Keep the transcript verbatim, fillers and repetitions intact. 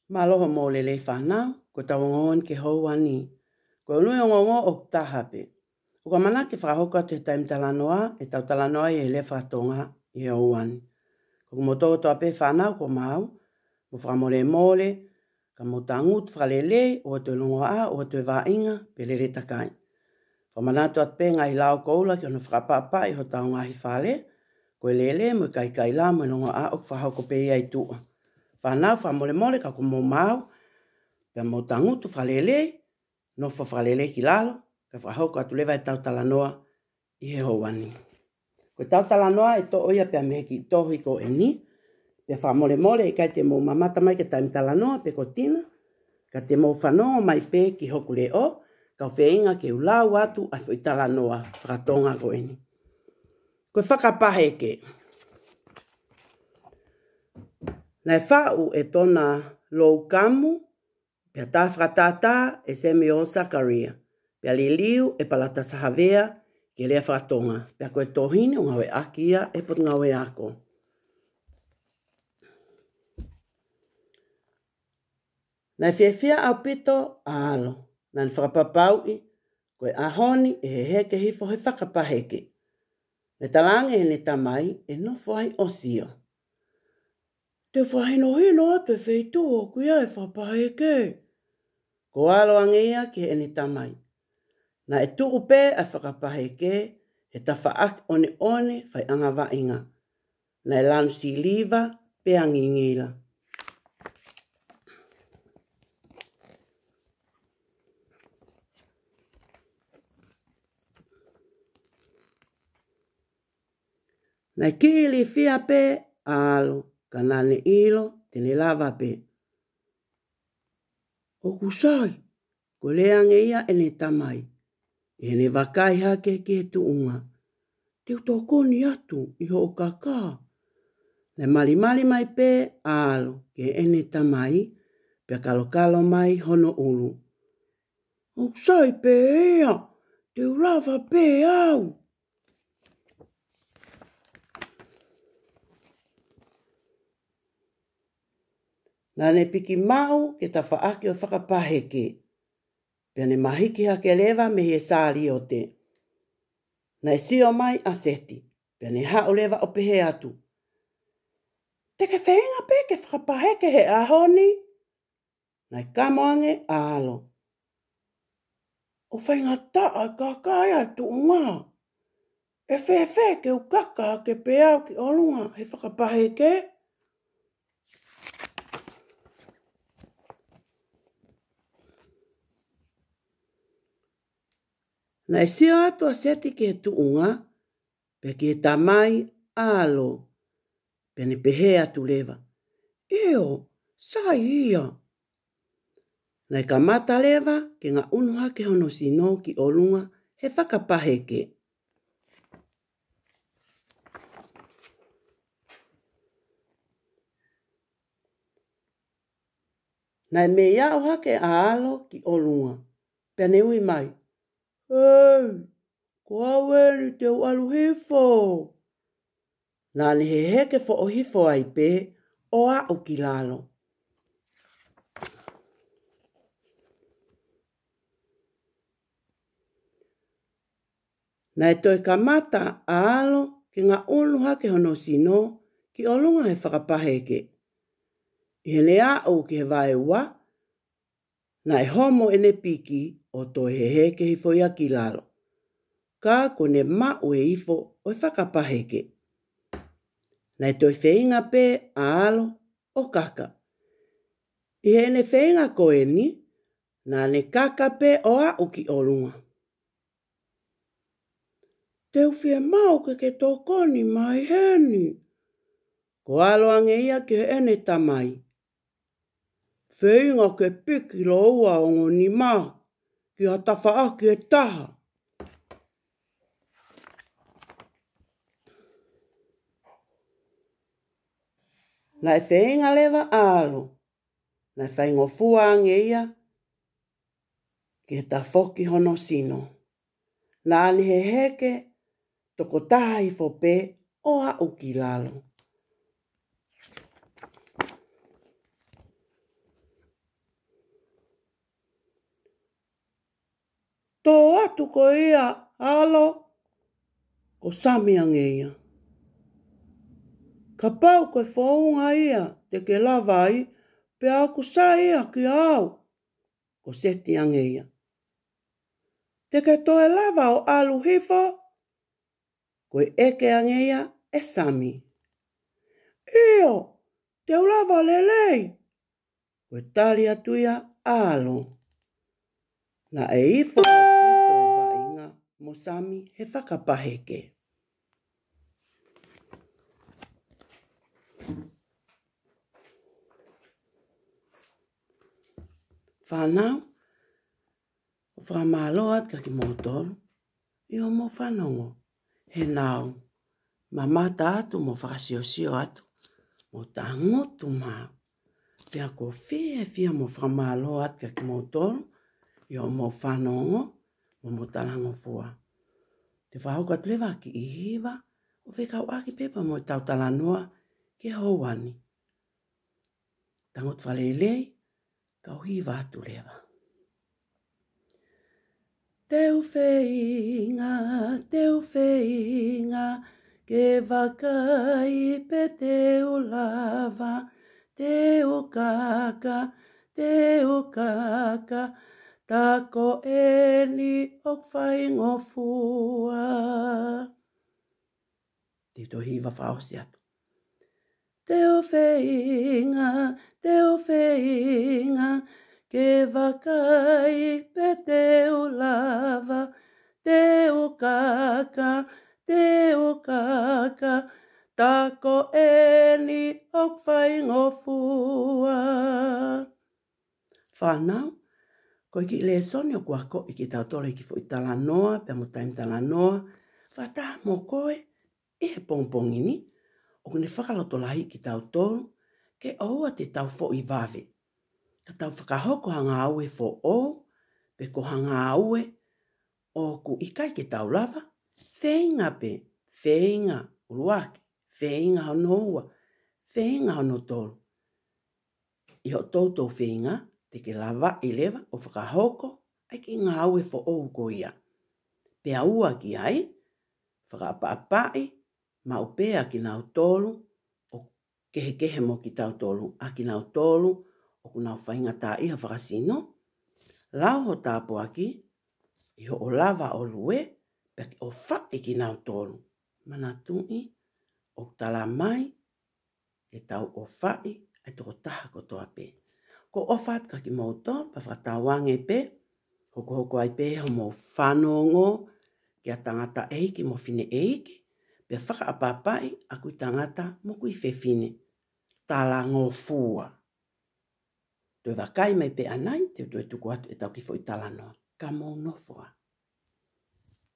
Mālō hoʻomou lelei fānau, ko ʻetau ongoongo ki he houa ni. Ko e ʻuluʻi ongoongo ʻoku taha pē. ʻOku ʻamanaki ke fakahoko atu he taimi talanoa ʻetau talanoa ʻi he lea faka-Tonga ʻi he houa ni. Ko kimoutolu kotoa pē fānau, ko maau, mou fakamolemole, ka mou tangutu fakalelei, ʻoua toe longoaʻa, ʻoua toe vaʻinga, pe lele takai. Fakamanatu atu pē ngaahi lao koula ki hono fakaʻapaʻapaʻi hotau ngaahi fale, ko e lele mo e kaikaila mo e longoaʻa ʻoku fakahoko pē ia ʻi tuʻa. Fānau, fakamolemole ka kuo mou maau, pea mou tangutu fakalelei, nofo fakalelei ki lalo, kae fakahoko atu leva ʻetau talanoa ʻi he houa ni. Ko ʻetau talanoa ʻe toʻo ia pea mei he kiʻi tohi ko eni, pea fakamolemole ʻikai te mou mamata mai ki he taimi talanoa pe ko Tina, ka te mou fanongo mai pē ki hoku leʻo, kau feinga ke u lau atu ʻa e foʻi talanoa faka-Tonga ko eni. Ko e fakapaheke. Naʻe faʻu ʻe Tona Loukamu, pea tā fakatātā ʻe Samuel Sakaria, pea liliu ʻe Palatasa Havea ki he lea faka-Tonga, pea ko e tohi ni ʻoku ngāueʻaki ia ʻe he Potungāue Ako. Naʻe fiefia ʻaupito ʻa ʻAlo, naʻa ne fakapapauʻi ko e ʻaho ni ʻe heheke hifo he fakapaheke. Naʻe talaange ʻe heʻene tamai ʻe nofo ai ʻo sio. Te u fakahinohino atu e feituʻu ʻoku ʻi ai e fakapaheke. Kuo ʻalu ange ia ki heʻene tamai. Naʻe tuʻu pē ʻa e fakapaheke he tafaʻaki ʻoneʻone faiʻanga vaʻinga. Naʻe lanu siliva pea ngingila. Naʻe kiʻi ilifia pē ʻa ʻAlo, ka naʻa ne ʻilo te ne lava pē. ʻOku sai, kuo lea ange ia ʻene tamai, ʻi heʻene vakai hake ki he tuʻunga. Te u tokoni atu ʻi hoʻo kaka. Naʻe malimali mai pē ʻa ʻAlo ki heʻene tamai, pea kalokalo mai hono ʻulu. ʻOku sai pē ia, te u lava pē au. Naʻa ne piki maʻu ki he tafaʻaki ʻo e fakapaheke. Pea ne mahiki hake leva mei he saliote. Naʻe sio mai ʻa Seti, pea ne haʻu leva ʻo pehē atu. Te ke feinga pē ke fakapaheke he ʻaho ni? Naʻe kamo ange ʻa ʻAlo. ʻOku faingataʻa e kaka ia ʻi tuʻunga. ʻE fēfē ke u kaka hake pē au ki ʻolunga he fakapaheke? Naʻe sio atu ʻa Seti ki he tuʻunga, pea ki he tamai ʻa ʻAlo, pea ne pehē atu leva. ʻIo, sai ia. Naʻe kamata leva ke ngaʻunu hake hono sino ki ʻolunga he fakapaheke. Naʻe mei aʻu hake ʻa ʻAlo ki ʻolunga, pea ne ui mai. Hei, ko au eni, te u ʻalu hifo. Naʻa ne heheke foʻohifo ai pē ʻo aʻu ki lalo. Naʻe toe kamata ʻa ʻAlo ke ngaʻunu hake hono sino ki ʻolunga he fakapaheke. ʻI heʻene aʻu ki he vaeua, naʻe homo ʻene piki ʻo toe heheke hifo ia ki lalo. Ka kuo ne maʻu e ifo ʻo e fakapaheke. Naʻe toe feinga pē ʻa ʻAlo ʻo kaka. ʻI heʻene feinga ko eni, naʻa ne kaka pē ʻo aʻu ki ʻolunga. Te u fiemaʻu ke ke tokoni mai heni. Kuo ʻalu ange ia ki heʻene tamai. Feinga ke piki loua ongo nima ki ha tafaʻaki ʻe taha. Naʻe feinga leva ʻa ʻAlo. Naʻe faingofua ange ia ki he tafoki hono sino. Naʻa ne heheke tokotaha hifo pē ʻo aʻu ki lalo. ʻOatu ko ia ʻa ʻAlo, ko Sami ange ia. Kapau ko e founga ia te ke lava ai, pea ʻoku sai ia kiate au, ko Seti ange ia. Te ke toe lava ʻo ʻalu hifo, ko e ʻeke ange ia ʻe Sami. ʻIo, te u lava lelei, ko e tali atu ia ʻa ʻAlo. Naʻe ifo ʻaupito e vaʻinga mo Sami he fakapaheke. Fānau, ʻoku fakamālō atu kiate kimoutolu ʻi hoʻomou fanongo. He naʻa ku mamata atu mo fakasiosio atu, mo tangutu maʻu. Pea ʻoku ou fiefia mo fakamālō atu kiate kimoutolu ʻi hoʻomou fanongo mo hoʻomou talangofua. Te u fakahoko atu leva ha kiʻi hiva ʻo fekauʻaki pē pea mo ʻetau talanoa ki he houa ni. Tangutu fakalelei, kau hiva atu leva. Te u feinga, te u feinga, ke vakai pe te u lava, te u kaka, te u kaka, tā ko eni ʻoku faingofua. Te u toe hiva fakaʻosi atu. Te u feinga, te u feinga, ke vakai pe te u lava, te u kaka, te u kaka, tā ko eni ʻoku faingofua. Fānau, ko e kiʻi lēsoni ʻoku akoʻi kitautolu ʻe he kiʻi foʻi talanoa, pea mo e taimi talanoa, fakataha mo koe ʻi he pongipongi ni, ʻoku ne fakalotolahiʻi kitautolu ke ʻoua te tau foʻi vave. Ka tau fakahoko ha ngāue foʻou, pe ko ha ngāue ʻoku ʻikai ke tau lava, feinga pē, feinga ʻuluaki, feinga hono ua, feinga hono tolu. ʻI hoʻo toutou feinga, te ke lavaʻi leva ʻo fakahoko ʻa e kiʻi ngāue foʻou ko ia. Pea ua ki ai, fakaʻapaʻapaʻi maʻu pē ʻa kinautolu ʻoku kehekehe mo kitautolu, ʻa kinautolu ʻoku nau faingataʻaʻia fakasino. Lau ho tāpuaki ʻi hoʻo lava ʻo lue, pea ke ʻofaʻi kinautolu. Manatuʻi, ʻoku tala mai ke tau ʻofaʻi ʻa e tokotaha kotoa pē. Ko e ʻofa atu kiate kimoutolu, pea fakatauange pē, hokohoko ai pē hoʻomou fanongo kia tangataʻeiki mo fineʻeiki, pea fakaʻapaʻapaʻi ʻa e kui tangata mo e kui fefine. Talangofua. Toe vakai mai pē ʻanai, te u toe tuku atu ʻetau kiʻi foʻi talanoa. Ka mou nofo ā.